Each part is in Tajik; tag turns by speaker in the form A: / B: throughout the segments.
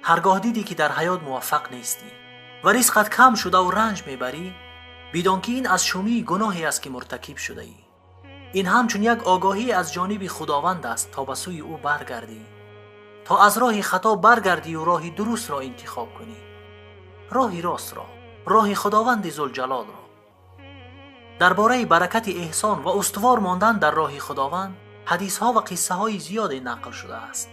A: Ҳаргоҳ дидӣ ки дар ҳаёт муваффақ нестӣ ва ризқат кам шудаву ранҷ мебарӣ, бидон ки ин аз шумии гуноҳе аст ки муртакиб шудаӣ. Ин ҳамчун як огоҳӣ аз ҷониби Худованд аст то ба сӯи ӯ баргардӣ, то аз роҳи хато баргардию роҳи дурустро интихоб кунӣ, роҳи ростро, роҳи Худованди Зулҷалолро. Дар бораи баракати эҳсон ва устувор мондан дар роҳи Худованд ҳадисҳо ва қиссаҳои зиёде нақл шудааст.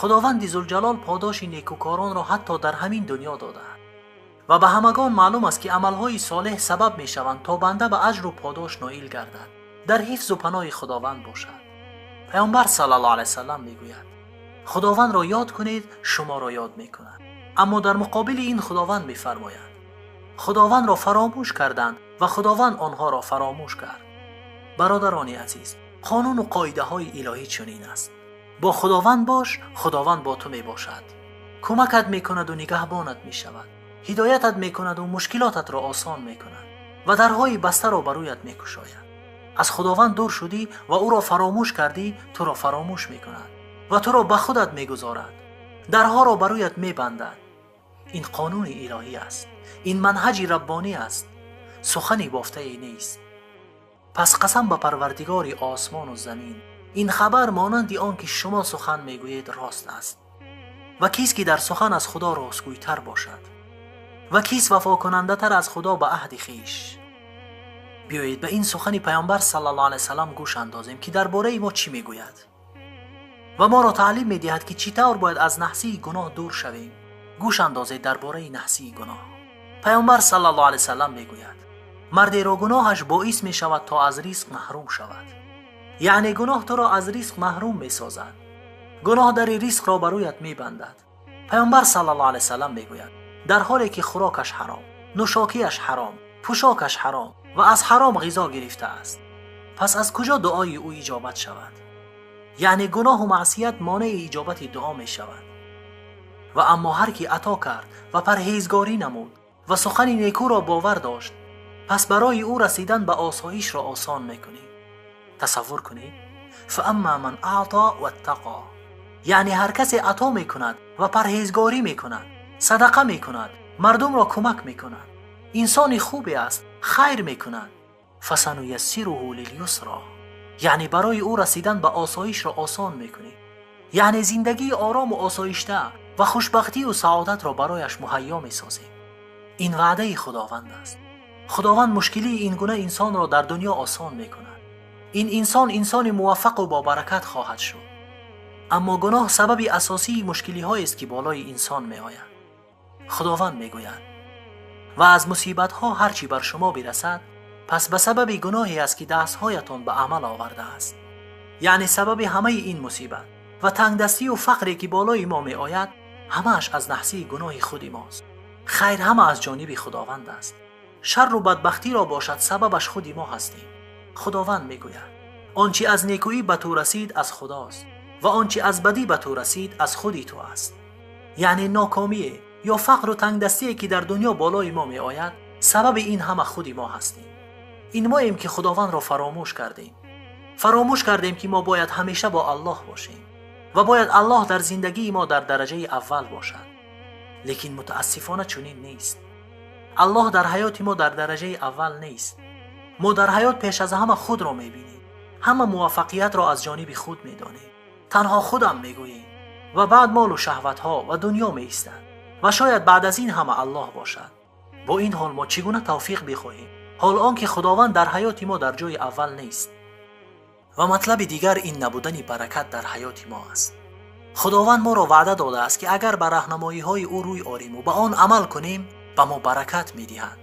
A: Худованди Зулҷалол подоши некӯкоронро ҳатто дар ҳамин дунё додааст ва ба ҳамагон маълум аст ки амалҳои солеҳ сабаб мешаванд то банда ба аҷру подош ноил гардад, дар ҳифзу паноҳи Худованд бошад. Паёмбар саллаллоҳу алайҳи васаллам мегӯяд: Худовандро ёд кунед, шуморо ёд мекунад. Аммо дар муқобили ин Худованд мефармояд: Худовандро фаромӯш карданд ва Худованд онҳоро фаромӯш кард. Бародарони азиз, қонуну қоидаҳои илоҳӣ чунин аст: бо Худованд бош, Худованд бо ту мебошад, кӯмакат мекунаду нигаҳбонат мешавад, ҳидоятат мекунаду мушкилотатро осон мекунад ва дарҳои бастаро ба рӯят мекушояд. Аз Худованд дур шудӣ ва ӯро фаромӯш кардӣ, туро фаромӯш мекунад ва туро ба худат мегузорад, дарҳоро ба рӯят мебандад. Ин қонуни илоҳӣ аст, ин манҳаҷи раббонӣ аст, сухани бофтае нест. Пас қасам ба Парвардигори осмону замин, ин хабар монанди он ки шумо сухан мегӯед рост аст. Ва кист ки дар сухан аз Худо ростгӯйтар бошад? Ва кист вафокунандатар аз Худо ба аҳди хиш? Биёед ба ин сухани Паёмбар саллаллоҳу алайҳи васаллам гӯш андозем ки дар бораи мо чӣ мегӯяд ва моро таълим медиҳад ки чӣ тавр бояд аз наҳсии гуноҳ дур шавем. Гӯш андозед дар бораи наҳсии гуноҳ. Паёмбар саллаллоҳу алайҳи васаллам мегӯяд: мардеро гуноҳаш боис мешавад то аз ризқ маҳрум шавад. Яъне гуноҳ туро аз ризқ маҳрум месозад. Гуноҳ дари ризқро ба рӯят мебандад. Паёмбар саллаллоҳу алайҳи васаллам мегӯяд: дар ҳоле ки хӯрокаш ҳаром, нӯшокиаш ҳаром, пӯшокаш ҳаром ва аз ҳаром ғизо гирифтааст, пас аз куҷо дуои ӯ иҷобат шавад? Яъне гуноҳу маъсият монеи иҷобати дуо мешавад. Ва аммо ҳар ки ато кард ва парҳезгорӣ намуд ва сухани некӯро бовар дошт, пас барои ӯ расидан ба осоишро осон мекунем. Тасаввур кунед: фаамма ман аъто ваттақо, яъне ҳар касе ато мекунад ва парҳезгорӣ мекунад, садақа мекунад, мардумро кӯмак мекунад, инсони хубе аст, хайр мекунад, фасануяссируҳу лилюсро, яъне барои ӯ расидан ба осоишро осон мекунем, яъне зиндагии орому осоишта ва хушбахтию саодатро барояш муҳайё месозем. Ин ваъдаи Худованд аст. Худованд мушкилии ин гуна инсонро дар дунё осон мекунад. Ин инсон инсони муваффақу бобаракат хоҳад шуд. Аммо гуноҳ сабаби асосии мушкилиҳоест ки болои инсон меояд. Худованд мегӯяд: ва аз мусибатҳо ҳар чӣ бар шумо бирасад, пас ба сабаби гуноҳе аст ки дастҳоятон ба амал овардааст. Яъне сабаби ҳамаи ин мусибат ва тангдастию фақре ки болои мо меояд, ҳамааш аз наҳсии гуноҳи худи мост. Хайр ҳама аз ҷониби Худованд аст, шарру бадбахтиро бошад сабабаш худи мо ҳастем. Худованд мегӯяд: он чӣ аз некӯӣ ба ту расид аз Худост ва он чӣ аз бадӣ ба ту расид аз худи ту аст. Яъне нокомие ё фақру тангдастие ки дар дунё болои мо меояд, сабаби ин ҳама худи мо ҳастем. Ин моем ки Худовандро фаромӯш кардем. Фаромӯш кардем ки мо бояд ҳамеша бо Аллоҳ бошем ва бояд Аллоҳ дар зиндагии мо дар дараҷаи аввал бошад. Лекин мутаассифона чунин нест. Аллоҳ дар ҳаёти мо дар дараҷаи аввал нест. Мо дар ҳаёт пеш аз ҳама худро мебинем, ҳама муваффақиятро аз ҷониби худ медонем, танҳо худам мегӯем ва баъд молу шаҳватҳо ва дунё меистад ва шояд баъд аз ин ҳама Аллоҳ бошад. Бо ин ҳол мо чӣ гуна тавфиқ бихоҳем, ҳол он ки Худованд дар ҳаёти мо дар ҷои аввал нест? Ва матлаби дигар ин набудани баракат дар ҳаёти мо аст. Худованд моро ваъда додааст ки агар ба раҳнамоиҳои ӯ рӯй ориму ба он амал кунем, ба мо баракат медиҳад.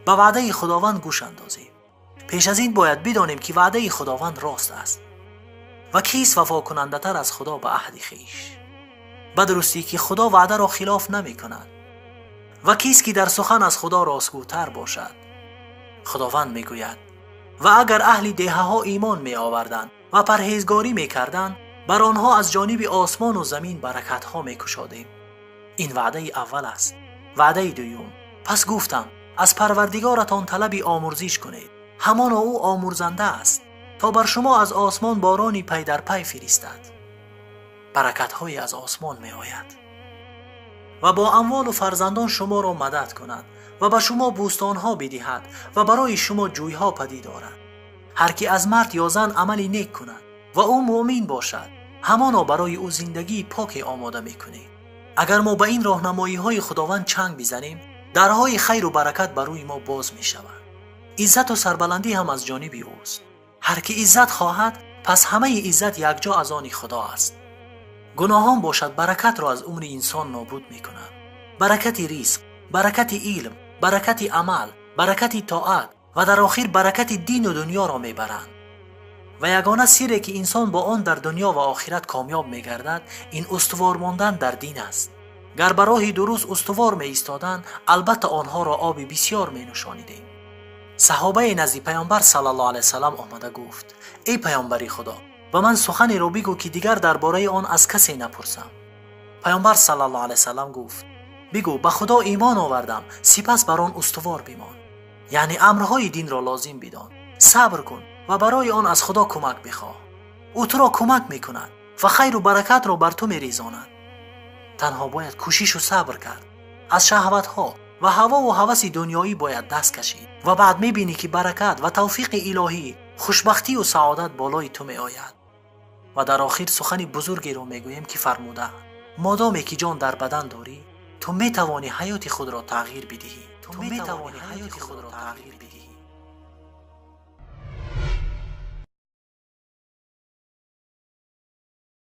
A: Ба ваъдаи Худованд гӯш андозем. Пеш аз ин бояд бидонем ки ваъдаи Худованд рост аст ва кист вафокунандатар аз Худо ба аҳди хиш? Ба дурустӣ ки Худо ваъдаро хилоф намекунад. Ва кист ки дар сухан аз Худо ростгӯтар бошад? Худованд мегӯяд: ва агар аҳли деҳаҳо имон меоварданд ва парҳезгорӣ мекарданд, бар онҳо аз ҷониби осмону замин баракатҳо мекушодем. Ин ваъдаи аввал аст. Ваъдаи дуюм: пас гуфтам аз Парвардигоратон талаби омурзиш кунед, ҳамоно ӯ омурзанда аст, то бар шумо аз осмон борони пай дар пай фиристад. Баракатҳое аз осмон меояд. ва бо амволу фарзандон шуморо мадад кунад ва ба шумо бӯстонҳо бидиҳад ва барои шумо ҷӯйҳо падид орад. Ҳар ки аз мард ё зан амали нек кунад ва ӯ муъмин бошад, ҳамоно барои ӯ зиндагии поке омода мекунем. Агар мо ба ин роҳнамоиҳои Худованд чанг бизанем, дарҳои хайру баракат ба рӯи мо боз мешавад. Иззату сарбаландӣ ҳам аз ҷониби ӯст. Ҳар ки иззат хоҳад, пас ҳамаи иззат якҷо аз они Худо аст. Гуноҳон бошад баракатро аз умри инсон нобуд мекунад. Баракати ризқ, баракати илм, баракати амал, баракати тоат ва дар охир баракати дину дунёро мебаранд. Ва ягона сирре ки инсон бо он дар дунё ва охират комёб мегардад, ин устувор мондан дар дин аст. Гар ба роҳи дуруст устувор меистоданд, албатта онҳоро оби бисьёр менӯшонидем. Саҳобае назди Паёмбар саллаллоҳу алайҳи васаллам омада гуфт: эй Паёмбари Худо, ба ман суханеро бигӯ, ки дигар дар бораи он аз касе напурсам. Паёмбар саллаллоҳу алайҳи васаллам гуфт: бигӯ, ба Худо имон овардам, сипас бар он устувор бимон. Яъне амрҳои динро лозим бидон, сабр кун ва барои он аз Худо кӯмак бихоҳ. Ӯ туро кӯмак мекунад ва хайру баракатро бар ту мерезонад. Танҳо бояд кӯшишу сабр кард. Аз шаҳватҳо ва ҳавову ҳаваси дунёӣ бояд даст кашид ва баъд мебинӣ, ки баракат ва тавфиқи илоҳӣ, хушбахтию саодат болои ту меояд. Ва дар охир сухани бузургеро мегӯем, ки фармуда: модоме ки ҷон дар бадан дорӣ, ту метавонӣ ҳаёти худро тағйир бидиҳӣ. Ту метавонӣ ҳаёти худро тағйир бидиҳӣ.